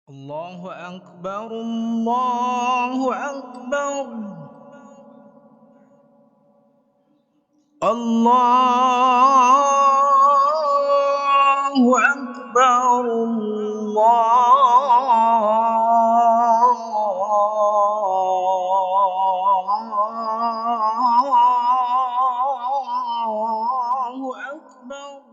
الله أكبر الله أكبر الله أكبر الله أكبر.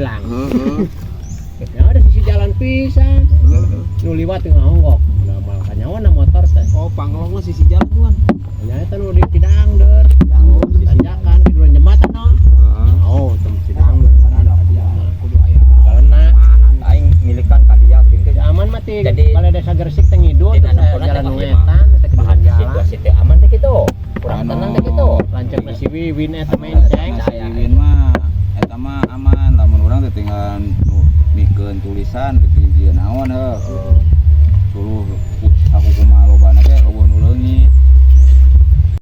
pulang. Heeh. Ya ada sisi jalan pisan. Nu liwat teu ngahonggok. Nah, malah kanyawan motor teh. Oh, panglongna sisi jalan tuan. Nya eta nu di Cidangdeur. Tanjakan kidulan jembatan no. Heeh. Oh, tem Cidangdeur ngaranna ka dieu mah. Kudu aya. Karena Aing milikan ka dia gitu. Ya aman mah ti Jadi- balai desa Gresik teh ngidul Dina terus aya nempona jalan teh nu mah wetan teh kidulan Bahan jalan. situasi teh aman teh kitu. Kurang Anu. tenang teh kitu. Lanceuk si Wiwin eta menceng. Si Wiwin mah eta mah aman, lamun urang teh tinggal nu mikeun tulisan gitu, jieun naon heuh.